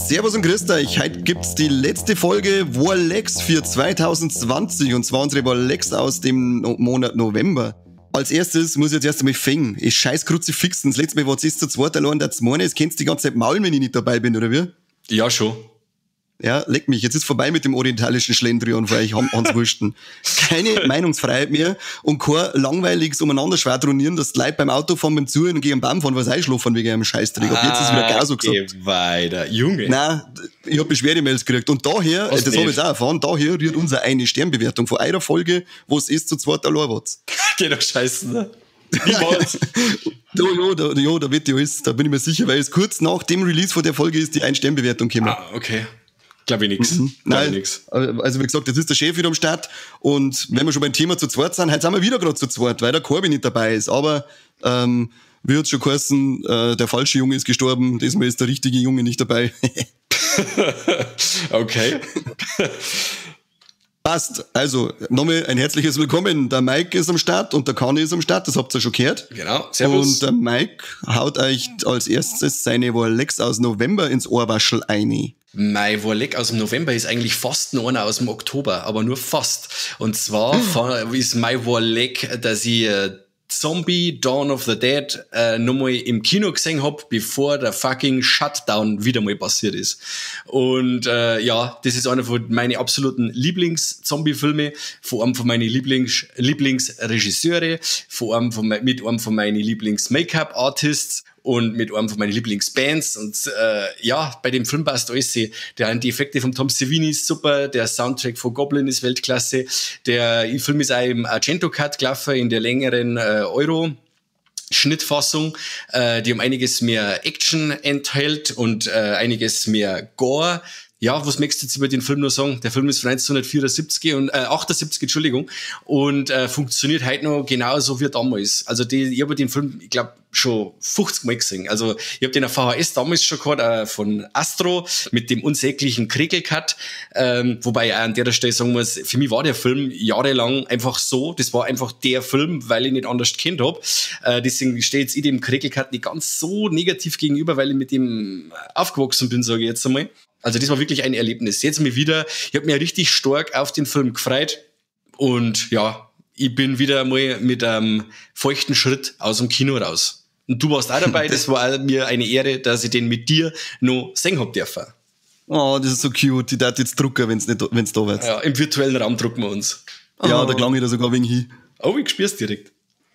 Servus und grüßt euch. Heute gibt's die letzte Folge Warlex für 2020 und zwar unsere Warlex aus dem Monat November. Als erstes muss ich jetzt erst einmal fängen. Ich scheiß Kruzifixen. Das letzte Mal war es zu zweit allein, der meine, es kennst die ganze Zeit maulen, wenn ich nicht dabei bin, oder wie? Ja, schon. Ja, leck mich. Jetzt ist vorbei mit dem orientalischen Schlendrian für euch Hanswursten. Keine Meinungsfreiheit mehr und kein langweiliges Umeinander schwadronieren, dass die Leute beim Autofahren beim Zuhören und gegen den Baum fahren, was einschlafen wegen einem Scheißdreck. Ab jetzt ist wieder Gaso gesagt. Weiter. Junge. Nein, ich hab Beschwerdemails gekriegt. Und daher, was das habe ich jetzt auch erfahren, daher rührt unsere eine Sternbewertung von eurer Folge, wo es ist zu zweit allein wart. Geht doch scheißen, ne? Da, da wird ja alles, da bin ich mir sicher, weil es kurz nach dem Release von der Folge ist die Ein-Stern-Bewertung gekommen. Ah, okay. Glaube ich nix. Mhm. Nein, nix. Also wie gesagt, jetzt ist der Chef wieder am Start und wenn wir schon beim Thema zu zweit sind, heute sind wir wieder gerade zu zweit, weil der Corby nicht dabei ist. Aber wie hat's schon geheißen, der falsche Junge ist gestorben, diesmal ist der richtige Junge nicht dabei. Okay. Passt. Also, nochmal ein herzliches Willkommen. Der Mike ist am Start und der Kani ist am Start, das habt ihr schon gehört. Genau, servus. Und der Mike haut euch als erstes seine Warlex aus November ins Ohrwaschel ein. Mein Warleck aus dem November ist eigentlich fast nur einer aus dem Oktober, aber nur fast. Und zwar ist mein Warleck, dass ich Zombie Dawn of the Dead nochmal im Kino gesehen hab, bevor der fucking Shutdown wieder mal passiert ist. Und ja, das ist einer von meinen absoluten Lieblings-Zombie-Filme, vor allem von meinen Lieblingsregisseure, vor allem mit einem von meinen Lieblings-Make-up-Artists und mit einem von meinen Lieblingsbands. Und ja, bei dem Film passt alles. Die Effekte von Tom Savini ist super, der Soundtrack von Goblin ist Weltklasse, der Film ist auch im Argento Cut gelaufen, in der längeren Euro-Schnittfassung, die um einiges mehr Action enthält und einiges mehr Gore. Ja, was möchtest du jetzt über den Film noch sagen? Der Film ist von 1974 und 78, Entschuldigung, und funktioniert heute noch genauso wie damals. Also ich habe den Film, ich glaub, schon 50 Mal gesehen. Also ich hab den auf VHS damals schon gehabt, von Astro mit dem unsäglichen Krekel-Cut. Wobei ich auch an der Stelle sagen muss, für mich war der Film jahrelang einfach so, das war einfach der Film, weil ich nicht anders gekannt hab. Deswegen stehe jetzt ich dem Krekel-Cut nicht ganz so negativ gegenüber, weil ich mit dem aufgewachsen bin, sage ich jetzt einmal. Also das war wirklich ein Erlebnis. Jetzt mal wieder, ich hab mich richtig stark auf den Film gefreut und ja, ich bin wieder mal mit einem feuchten Schritt aus dem Kino raus. Und du warst auch dabei, das war auch mir eine Ehre, dass ich den mit dir noch sehen hab dürfen. Oh, das ist so cute. Ich darf jetzt drucken, wenn's nicht, wenn's da wird. Ja, im virtuellen Raum drucken wir uns. Ja, da klang ich da sogar wegen hin. Oh, ich spür's direkt.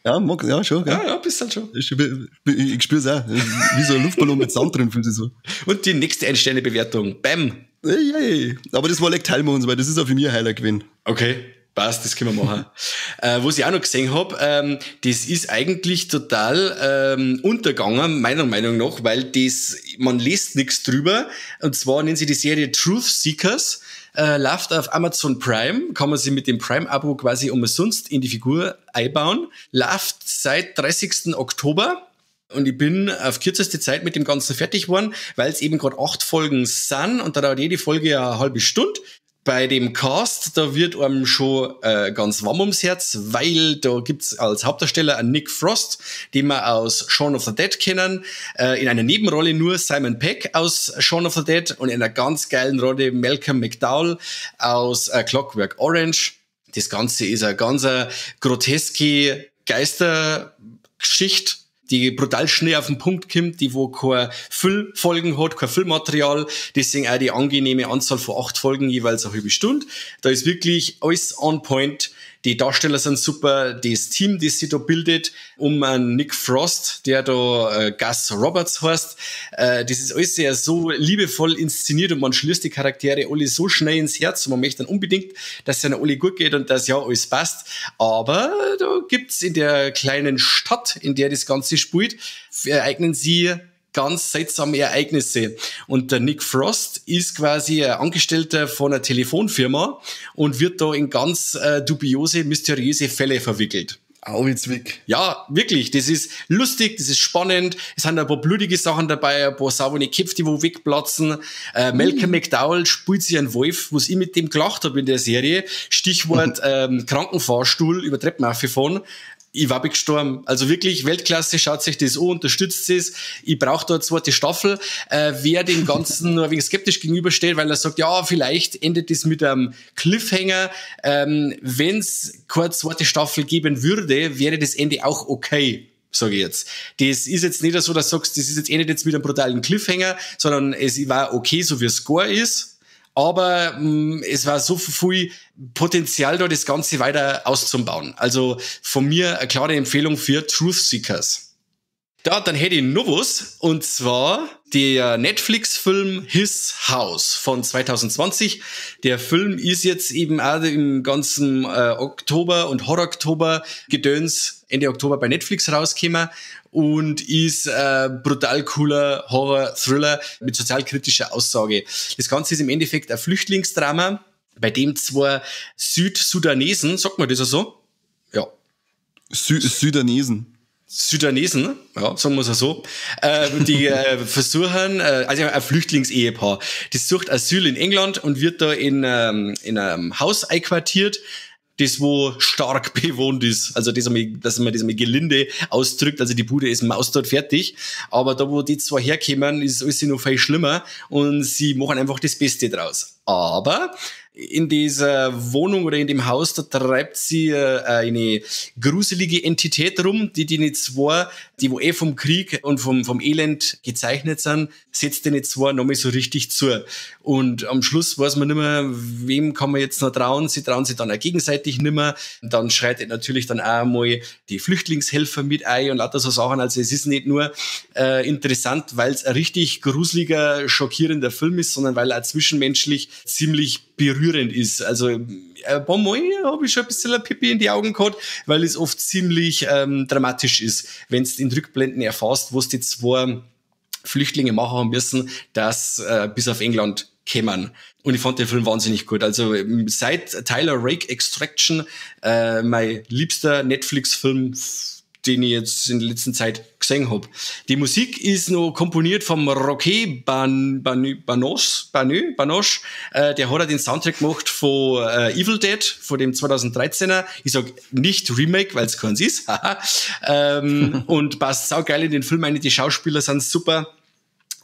Ja, mag, ja, schon, gell? Ja, ja, bist halt schon. Ich spür's auch. Wie so ein Luftballon mit Sand drin, fühlt sich so. Und die nächste Ein-Sterne-Bewertung. Bam! Ey, ey. Aber das war leck, teilen wir uns, weil das ist auch für mich ein Highlight gewesen. Okay, passt, das können wir machen. Was ich auch noch gesehen hab, das ist eigentlich total untergegangen, meiner Meinung nach, weil das, man liest nichts drüber. Und zwar nennen sie die Serie Truth Seekers. Läuft auf Amazon Prime, kann man sich mit dem Prime-Abo quasi umsonst in die Figur einbauen. Läuft seit 30. Oktober und ich bin auf kürzeste Zeit mit dem Ganzen fertig geworden, weil es eben grad 8 Folgen sind und da dauert jede Folge eine halbe Stunde. Bei dem Cast, da wird einem schon ganz warm ums Herz, weil da gibt's als Hauptdarsteller einen Nick Frost, den wir aus Shaun of the Dead kennen, in einer Nebenrolle nur Simon Pegg aus Shaun of the Dead und in einer ganz geilen Rolle Malcolm McDowell aus Clockwork Orange. Das Ganze ist eine ganz groteske Geistergeschichte, die brutal schnell auf den Punkt kommt, die wo keine Füllfolgen hat, kein Füllmaterial, deswegen auch die angenehme Anzahl von 8 Folgen jeweils eine halbe Stunde. Da ist wirklich alles on point. Die Darsteller sind super, das Team, das sich da bildet, um einen Nick Frost, der da Gus Roberts heißt, das ist alles sehr so liebevoll inszeniert und man schließt die Charaktere alle so schnell ins Herz und man möchte dann unbedingt, dass es ihnen alle gut geht und dass ja alles passt. Aber da gibt's in der kleinen Stadt, in der das Ganze spielt, ereignen sie ganz seltsame Ereignisse. Und der Nick Frost ist quasi ein Angestellter von einer Telefonfirma und wird da in ganz dubiose, mysteriöse Fälle verwickelt. Auwitzwig. Ja, wirklich. Das ist lustig, das ist spannend. Es sind ein paar blutige Sachen dabei, ein paar saubere Köpfe, die wo wegplatzen. Malcolm McDowell spielt sich einen Wolf, was ich mit dem gelacht habe in der Serie. Stichwort Krankenfahrstuhl über Treppen aufgefahren. Ich war gestorben. Also wirklich Weltklasse, schaut sich das an, unterstützt es. Ich brauche da eine zweite Staffel. Wer dem Ganzen nur ein wenig skeptisch gegenübersteht, weil er sagt, ja, vielleicht endet das mit einem Cliffhanger. Wenn es keine zweite Staffel geben würde, wäre das Ende auch okay, sage ich jetzt. Das ist jetzt nicht so, dass du sagst, das ist jetzt endet jetzt mit einem brutalen Cliffhanger, sondern es war okay, so wie es Score ist. Aber es war so viel Potenzial da, das Ganze weiter auszubauen. Also von mir eine klare Empfehlung für Truth Seekers. Ja, dann hätte ich noch was, und zwar der Netflix-Film His House von 2020. Der Film ist jetzt eben auch im ganzen Oktober und Horror-Oktober-Gedöns Ende Oktober bei Netflix rausgekommen und ist brutal cooler Horror-Thriller mit sozialkritischer Aussage. Das Ganze ist im Endeffekt ein Flüchtlingsdrama, bei dem zwei Südsudanesen, sagt man das ja so? Ja. Südanesen. Südanesen, ja, sagen wir es so, die versuchen, also ein Flüchtlingsehepaar, das sucht Asyl in England und wird da in einem Haus einquartiert, das wo stark bewohnt ist. Also das, dass man das einmal gelinde ausdrückt, also die Bude ist maustot fertig. Aber da, wo die zwei herkommen, ist alles noch viel schlimmer und sie machen einfach das Beste draus. Aber in dieser Wohnung oder in dem Haus, da treibt sie eine gruselige Entität rum, die nicht zwei, die wo eh vom Krieg und vom Elend gezeichnet sind, setzt die zwei nochmal so richtig zu. Und am Schluss weiß man nicht mehr, wem kann man jetzt noch trauen. Sie trauen sich dann auch gegenseitig nicht mehr. Und dann schreitet natürlich dann auch einmal die Flüchtlingshelfer mit ein und lauter so Sachen. Also es ist nicht nur interessant, weil es ein richtig gruseliger, schockierender Film ist, sondern weil er auch zwischenmenschlich ziemlich berührend ist. Also ein paar Mal habe ich schon ein bisschen ein Pipi in die Augen gehabt, weil es oft ziemlich dramatisch ist, wenn du in Rückblenden erfährst, was die zwei Flüchtlinge machen haben müssen, dass bis auf England kämen. Und ich fand den Film wahnsinnig gut. Also seit Tyler Rake Extraction mein liebster Netflix-Film, den ich jetzt in der letzten Zeit gesehen hab. Die Musik ist noch komponiert vom Roque Banoche. Der hat auch den Soundtrack gemacht von Evil Dead, von dem 2013er. Ich sag nicht Remake, weil es keins ist. Und passt saugeil in den Film rein. Die Schauspieler sind super.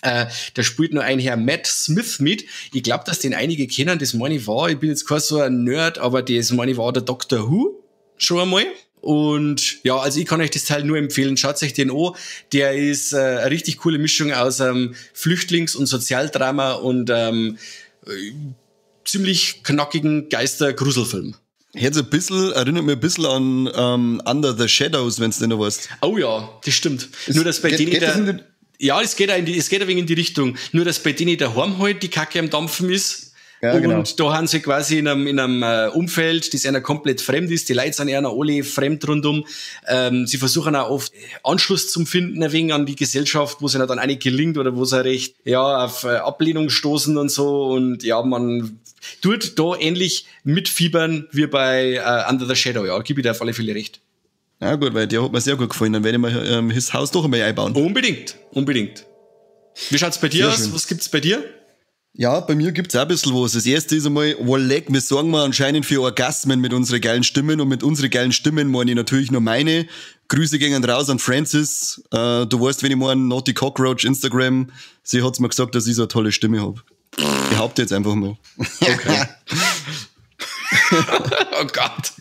Da spielt noch ein Herr Matt Smith mit. Ich glaube, dass den einige kennen. Das meine ich war, ich bin jetzt kein so ein Nerd, aber das meine ich war der Doctor Who schon einmal. Und ja, also ich kann euch das Teil nur empfehlen. Schaut euch den an. Der ist eine richtig coole Mischung aus Flüchtlings- und Sozialdrama und ziemlich knackigen Geister-Gruselfilm. Jetzt ein bisschen, erinnert mich ein bisschen an Under the Shadows, wenn du den noch weißt. Oh ja, das stimmt. Nur, dass bei denen ja, es geht ein wenig in die Richtung. Nur, dass bei denen daheim halt die Kacke am Dampfen ist. Ja, und genau. Da haben sie quasi in einem Umfeld, das einer komplett fremd ist. Die Leute sind einer alle fremd rundum. Sie versuchen auch oft Anschluss zum Finden ein wenig an die Gesellschaft, wo es ihnen dann auch nicht gelingt oder wo sie recht, ja, auf Ablehnung stoßen und so. Und ja, man tut da ähnlich mitfiebern wie bei Under the Shadow. Ja, gebe ich dir auf alle Fälle recht. Ja gut, weil der hat mir sehr gut gefallen. Dann werde ich mir His House doch einmal einbauen. Unbedingt, unbedingt. Wie schaut's bei dir aus? Was gibt's bei dir? Ja, bei mir gibt's auch ein bisschen was. Das erste ist einmal, Wolleck, wir sorgen mal anscheinend für Orgasmen mit unseren geilen Stimmen. Und mit unseren geilen Stimmen meine ich natürlich nur meine. Grüße gehen raus an Francis. Du weißt, wenn ich meine, Naughty Cockroach Instagram. Sie hat's mir gesagt, dass ich so eine tolle Stimme hab. Behaupte jetzt einfach mal. Okay. Oh Gott.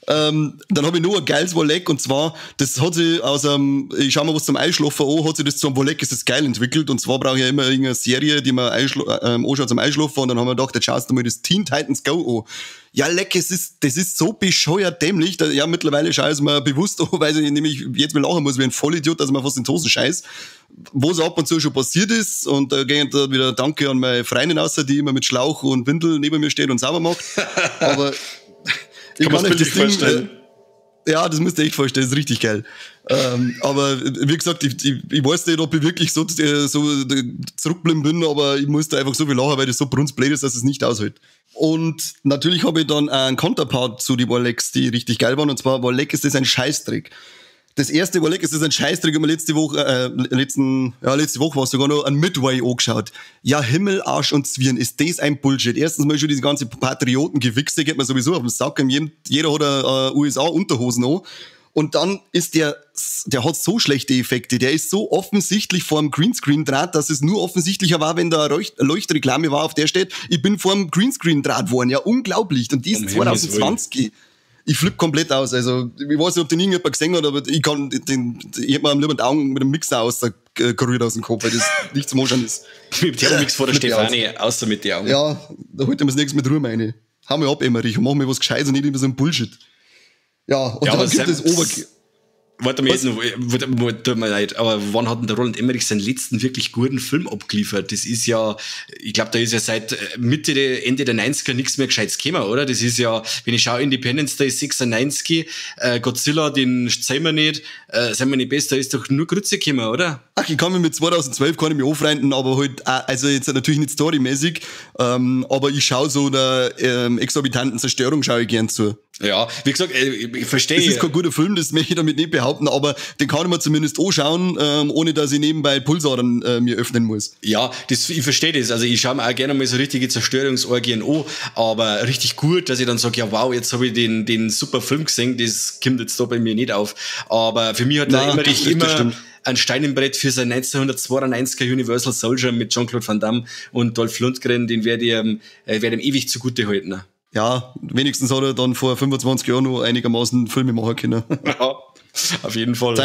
Dann habe ich nur ein geiles Wolleck, und zwar, das hat sich aus einem, ich schau mal was zum Einschlafen an, hat sich das zum Wolleck, ist das geil entwickelt, und zwar brauche ich ja immer irgendeine Serie, die man anschaut zum Einschlafen, und dann haben wir gedacht, jetzt schaust du mal das Teen Titans Go an. Ja, leck, das ist so bescheuert dämlich, dass, ja, mittlerweile schaue ich es mir bewusst an, weil ich nämlich jetzt mal lachen muss wie ein Vollidiot, dass man fast in die Hosen scheißt, was ab und zu schon passiert ist, und da geht da wieder Danke an meine Freundin außer, die immer mit Schlauch und Windel neben mir steht und sauber macht, aber ich kann euch das Ding, Ja, das musst du echt vorstellen, das ist richtig geil. Aber wie gesagt, ich weiß nicht, ob ich wirklich so zurückgeblieben bin, aber ich musste einfach so viel lachen, weil das so brunzblöd ist, dass es nicht aushält. Und natürlich habe ich dann einen Counterpart zu die Warlecks, die richtig geil waren, und zwar Warleck ist das ein Scheißtrick. Das erste Warleck ist das ein Scheißtrick, haben wir letzte Woche war es sogar noch ein Midway angeschaut. Ja, Himmel, Arsch und Zwirn, ist das ein Bullshit. Erstens mal schon diese ganze Patriotengewichse geht mir sowieso auf den Sack. Jeder hat USA-Unterhosen an. Und dann ist der hat so schlechte Effekte, der ist so offensichtlich vorm Greenscreen-Draht, dass es nur offensichtlicher war, wenn da eine Leuchtreklame war, auf der steht, ich bin vorm Greenscreen-Draht worden. Ja, unglaublich. Und die ist 2020. Ich flipp komplett aus. Also, ich weiß nicht, ob den irgendjemand gesehen hat, aber ich hätte mir am lieben Augen mit dem Mixer ausgerührt aus dem Kopf, weil das nicht zum Anschauen ist. Mit dem Thermomix vor der Stefanie, außer mit den Augen. Ja, da holt er mir das nächste mit Ruhe rein. Hau mir ab, Emmerich, und mach mir was Gescheites und nicht immer so ein Bullshit. Ja, und ja, dann gibt es Warte mal, tut mir leid, aber wann hat denn der Roland Emmerich seinen letzten wirklich guten Film abgeliefert? Das ist ja, ich glaube, da ist ja seit Ende der 90er nichts mehr Gescheites gekommen, oder? Das ist ja, wenn ich schaue, Independence Day 96, Godzilla, den sehen wir nicht, sind wir nicht besser, da ist doch nur Grütze gekommen, oder? Ach, ich kann mich mit 2012 kann ich mich anfreunden, aber halt, also jetzt natürlich nicht storymäßig, aber ich schaue so der exorbitanten Zerstörung schaue ich gern zu. Ja, wie gesagt, ich verstehe. Das ist kein guter Film, das möchte ich damit nicht behaupten, aber den kann ich mir zumindest anschauen, ohne dass ich nebenbei Pulsadern mir öffnen muss. Ja, ich verstehe das. Also ich schaue mir auch gerne mal so richtige Zerstörungsorgien an, aber richtig gut, dass ich dann sage, ja wow, jetzt habe ich den super Film gesehen, das kommt jetzt da bei mir nicht auf. Aber für mich hat der Emmerich immer ein Stein im Brett für sein 1992er Universal Soldier mit Jean-Claude Van Damme und Dolph Lundgren, den werde ich ihm ewig zugute halten. Ja, wenigstens hat er dann vor 25 Jahren noch einigermaßen Filme machen können. Ja, auf jeden Fall.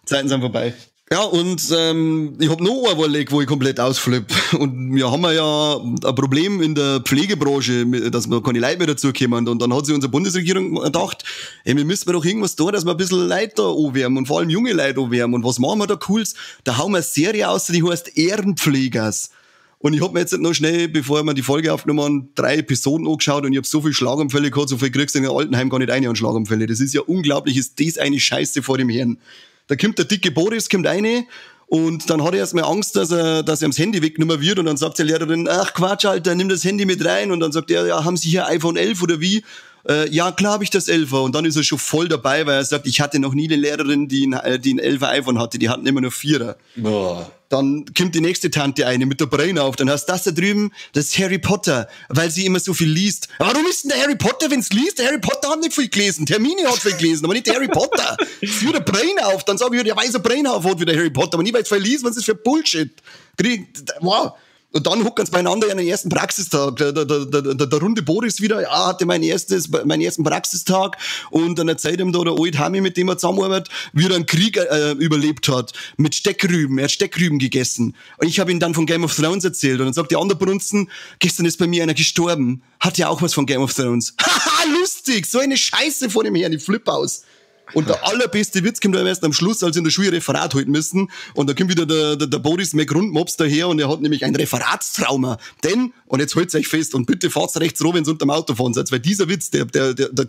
Zeiten sind vorbei. Ja, und ich hab noch ein Warleck, wo ich komplett ausflippe. Und wir haben ja ein Problem in der Pflegebranche, dass wir keine Leute mehr dazukommen. Und dann hat sich unsere Bundesregierung gedacht, ey, wir müssen doch irgendwas tun, dass wir ein bisschen Leute da anwärmen und vor allem junge Leute anwärmen. Und was machen wir da Cooles? Da hauen wir eine Serie aus, die heißt Ehrenpflegers. Und ich hab mir jetzt noch schnell, bevor wir die Folge aufgenommen haben, 3 Episoden angeschaut und ich hab so viel Schlaganfälle gehabt, so viel kriegst du in den Altenheim gar nicht rein an Schlaganfälle. Das ist ja unglaublich, ist das eine Scheiße vor dem Herrn. Da kommt der dicke Boris, kommt rein und dann hat er erstmal Angst, dass er das Handy weggenommen wird und dann sagt die Lehrerin, ach Quatsch, Alter, nimm das Handy mit rein und dann sagt er, ja, haben Sie hier iPhone 11 oder wie? Ja, klar habe ich das 11er. Und dann ist er schon voll dabei, weil er sagt, ich hatte noch nie eine Lehrerin, die ein 11er iPhone hatte, die hatten immer nur 4er. Boah. Dann kommt die nächste Tante eine mit der Brille auf, dann heißt das da drüben, das ist Harry Potter, weil sie immer so viel liest. Warum ist denn der Harry Potter, wenn's liest? Der Harry Potter hat nicht viel gelesen, Hermine hat viel gelesen, aber nicht der Harry Potter. Führ der Brille auf, dann sag ich, der weiße Brille auf hat wie der Harry Potter, aber nie weil es viel liest, was ist für Bullshit. Wow. Und dann hocken sie beieinander an den ersten Praxistag. Der runde Boris wieder, ja, hatte meinen ersten Praxistag. Und dann erzählt ihm da der alte Hami, mit dem er zusammenarbeitet, wie er einen Krieg überlebt hat. Mit Steckrüben. Er hat Steckrüben gegessen. Und ich habe ihm dann von Game of Thrones erzählt. Und dann sagt der andere Brunzen, gestern ist bei mir einer gestorben. Hat ja auch was von Game of Thrones. Haha, lustig! So eine Scheiße vor dem Herrn, ich flipp aus. Und der allerbeste Witz kommt dann erst am Schluss, als sie in der Schule Referat halten müssen. Und da kommt wieder der Boris McRundmops daher und er hat nämlich ein Referatstrauma. Denn, und jetzt halt's euch fest und bitte fahrt's rechts rum, wenn's unterm Auto fahren seid, weil dieser Witz, der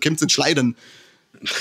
kommt's ins Schleudern.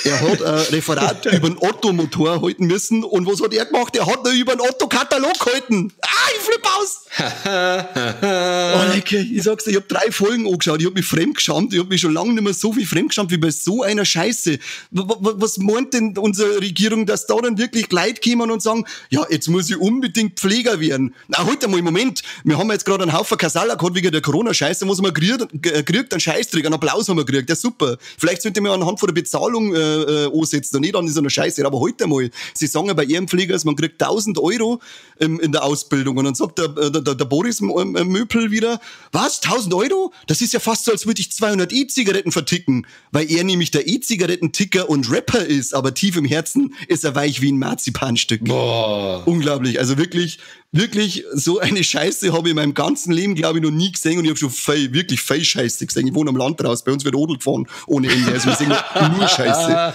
Er hat ein Referat über den Otto-Motor halten müssen. Und was hat er gemacht? Er hat noch über den Otto-Katalog gehalten. Ah, ich flipp aus! Oh, lecker. Ich sag's dir, ich hab 3 Folgen angeschaut. Ich hab mich fremdgeschämt. Ich hab mich schon lange nicht mehr so viel fremdgeschämt wie bei so einer Scheiße. Was meint denn unsere Regierung, dass da dann wirklich Leute kommen und sagen, ja, jetzt muss ich unbedingt Pfleger werden. Na, halt einmal, Moment. Wir haben jetzt gerade einen Haufen Kasala gehabt wegen der Corona-Scheiße. Was haben wir gekriegt? Einen Scheißdreck, einen Applaus haben wir gekriegt. Ja, super. Vielleicht sollte man anhand von der Bezahlung ansetzen und nicht an so einer Scheiße. Aber heute einmal, sie sagen ja bei Ehrenpflegers, man kriegt 1.000 Euro in der Ausbildung. Und dann sagt der Boris Möpel wieder, was, 1.000 Euro? Das ist ja fast so, als würde ich 200 E-Zigaretten verticken. Weil er nämlich der E-Zigarettenticker und Rapper ist, aber tief im Herzen ist er weich wie ein Marzipanstück. Boah. Unglaublich. Also wirklich, wirklich so eine Scheiße habe ich in meinem ganzen Leben, glaube ich, noch nie gesehen. Und ich habe schon viel, wirklich viel Scheiße gesehen. Ich wohne am Land raus. Bei uns wird Odel gefahren ohne Ende. Also wir sehen nur Scheiße.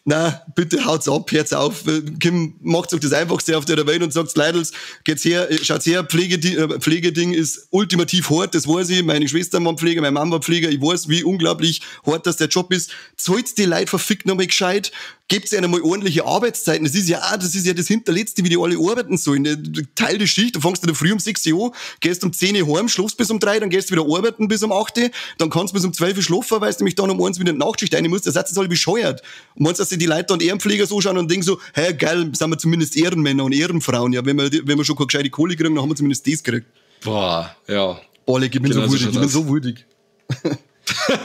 Na, bitte haut's ab, hört's auf. Kim, macht's euch das Einfachste auf der Welt und sagt, Leidels, geht's her, schaut's her, Pflegeding ist ultimativ hart, das weiß ich. Meine Schwester war Pfleger, meine Mama war Pfleger, ich weiß, wie unglaublich hart das der Job ist. Zahlt die Leute verfickt nochmal gescheit, gebt ihnen einmal ordentliche Arbeitszeiten. Das ist ja auch, das ist ja das Hinterletzte, wie die alle arbeiten sollen. Teil der Schicht, du fängst in der Früh um 6 Uhr an, gehst um 10 Uhr heim, schlafst bis um 3, dann gehst du wieder arbeiten bis um 8 Uhr, dann kannst du bis um 12 Uhr schlafen, weil du nämlich dann um 1 wieder in die Nachtschicht rein musst. Der Satz ist alle bescheuert. Und meinst du, dass sich die Leute und Ehrenpfleger so schauen und denken so, hey, geil, sind wir zumindest Ehrenmänner und Ehrenfrauen. Ja, wenn wir schon keine gescheite Kohle kriegen, dann haben wir zumindest das gekriegt. Boah, ja. Boah, ich bin genau so wütig, ich bin so wütig.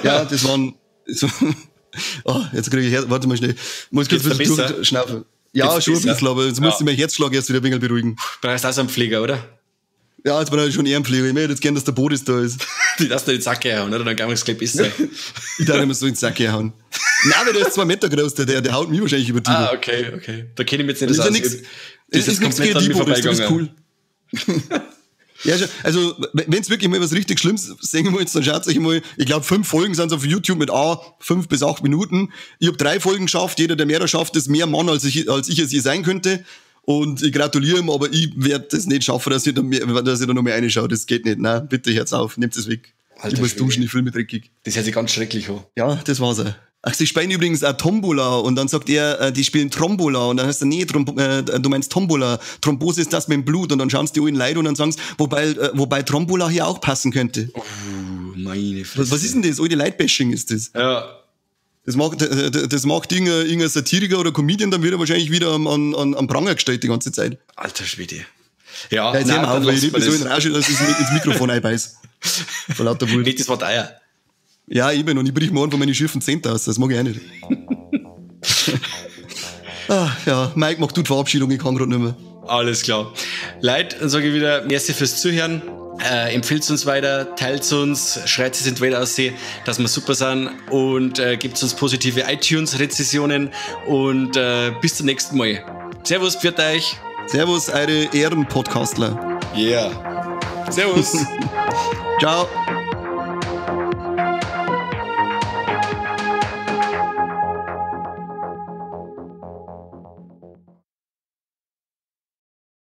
Ja, das waren... So, oh, jetzt kriege ich... Warte mal schnell. Muss kurz ein bisschen durchschnaufen. Ja, schon ein bisschen, aber jetzt muss ich meinen Herzschlag erst wieder ein wenig beruhigen. Brauchst du auch so einen Pfleger, oder? Ja, jetzt brauche ich schon Ehrenpfleger. Ich möchte jetzt gern, dass der Boris da ist. Die lassen dir in den Sack herhauen, oder? Dann kann man es gleich besser. Ich darf immer so in den Sack herhauen. Nein, weil der ist 2 Meter groß, der haut mich wahrscheinlich über die. Ah, okay, okay. Da kenne ich mich jetzt nicht das aus. Das ist nichts gegen die, Boris, du bist cool. Ja, also, wenn's wirklich mal was richtig Schlimmes sehen wollt, dann schaut euch mal, ich glaube, 5 Folgen sind auf YouTube mit 5 bis 8 Minuten. Ich habe 3 Folgen geschafft, jeder, der mehr schafft, ist mehr Mann, als ich es je sein könnte. Und ich gratuliere ihm, aber ich werde das nicht schaffen, dass ich da noch mehr reinschaue. Das geht nicht. Nein, bitte hört's auf, nehmt es weg. Alter, ich muss duschen, ich fühle mich dreckig. Das hört sich ganz schrecklich an. Ja, das war's auch. Ach, sie spielen übrigens auch Tombola und dann sagt er, die spielen Trombola und dann heißt er, nee, du meinst Tombola. Thrombose ist das mit dem Blut und dann schauen sie die allen Leute und dann sagen sie, wobei Trombola hier auch passen könnte. Oh, meine Fresse. Was ist denn das? Alte Leitbashing ist das. Ja. Das macht irgendein Satiriker oder Comedian, dann wird er wahrscheinlich wieder am Pranger gestellt die ganze Zeit. Alter Schwede. Ja, ja, jetzt hör mal auf, weil ich bin so in Rage, dass ich ins Mikrofon einbeiß. Vor lauter Wut. Nicht, das war teuer. Ja, eben, und ich brich morgen von meinen schiefen Zähnen aus, das mag ich auch nicht. Ah, ja, Mike, mach du die Verabschiedung, ich kann gerade nicht mehr. Alles klar. Leute, dann sage ich wieder, merci fürs Zuhören. Empfehlt uns weiter, teilt uns, schreit es in die Welt aus, dass wir super sind und gebt uns positive iTunes-Rezessionen und bis zum nächsten Mal. Servus, pfiat euch. Servus, eure Ehrenpodcastler. Yeah. Servus. Ciao.